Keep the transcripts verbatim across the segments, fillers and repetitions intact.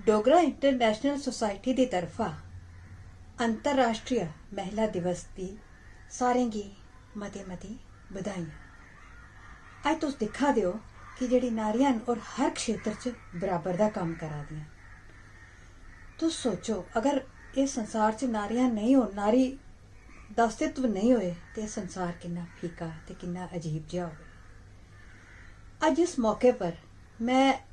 Dogra international society दी तरफा अंतर्राष्ट्रीय महिला दिवस दी सारें गी मती मती बधाइयां। अज्ज तुस दिक्खा दे ओ कि जेह्ड़ी नारियां न, ओह् हर क्षेत्र च बराबर दा कम्म करा दियां न। तुस सोचो, अगर इस संसार च नारियां नेईं होन, नारी दा अस्तित्व नेईं होए, ते एह् संसार किन्ना फीका ते किन्ना अजीब जेहा होए। अज्ज इस मौके पर में,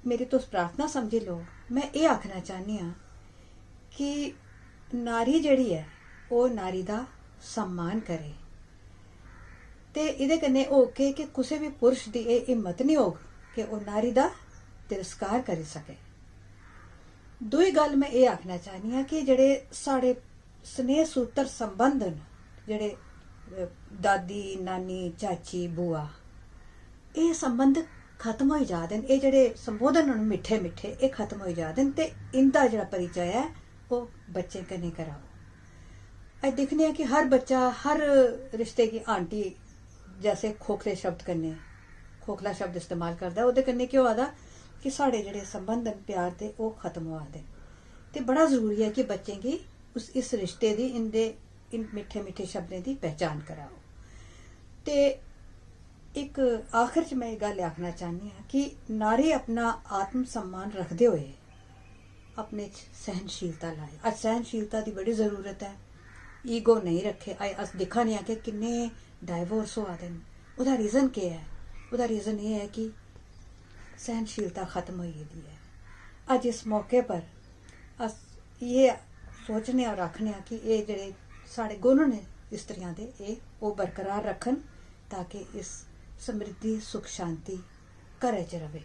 मेरी तुस प्रार्थना समझी लो, में एह् आखना चाह्न्नी आं कि नारी जेह्ड़ी ऐ, ओह् नारी दा सम्मान करे। ते एह्दे कन्नै होग केह् कि कुसै बी पुरश दी एह् हिम्मत निं होग कि ओह् नारी दा तिरस्कार करी सकै। दूई गल्ल में एह् आखना चाह्न्नी आं कि जेह्ड़े साढ़े स्नेह सूत्र संबंध न, जेह्ड़े, अ, दादी, नानी, चाची, बुआ, एह् संबंध खत्म होई जा दे न। एह् जेह्ड़े संबोधन न मिट्ठे मिट्ठे, एह् खत्म होई जा दे न, ते इं'दा जेह्ड़ा परिचय ऐ, ओह् बच्चें कन्नै कराओ। अस दिक्खने आं कि हर बच्चा हर रिश्ते गी आंटी जैसे खोखले शब्द कन्नै, खोखला शब्द इस्तेमाल करदा ऐ। ओह्दे कन्नै केह् होआ दा कि साढ़े जेह्ड़े संबंध न प्यार दे, ओह् खत्म होआ दे। ते बड़ा जरूरी ऐ कि बच्चें गी उस, इस रिश्ते दी, इं'दे, इन मिट्ठे मिट्ठे शब्दें दी पहचान कराओ। ते इक आखर च में एह् गल्ल आखना चाह्न्नी आं कि नारी अपना आत्म सम्मान रखदे होए अपने च सैह्नशीलता लाए। अज्ज सैह्नशीलता दी बड़ी जरूरत ऐ। ईगो नेईं रक्खे। अज्ज अस दिक्खा ने आं कि किन्ने डाइवोर्स होआ दे न। ओह्दा रीजन केह् ऐ? ओह्दा रीजन एह् ऐ कि सैह्नशीलता खत्म होई गेदी ऐ। अज्ज इस मौके पर अस एह् सोचने आं और आखने आं कि एह् जेह्ड़े साढ़े गुण न स्त्रियां दे, एह् ओह् बरकरार रक्खन, ताकि इस समृद्धि, सुख, शांति घरै च र'वै।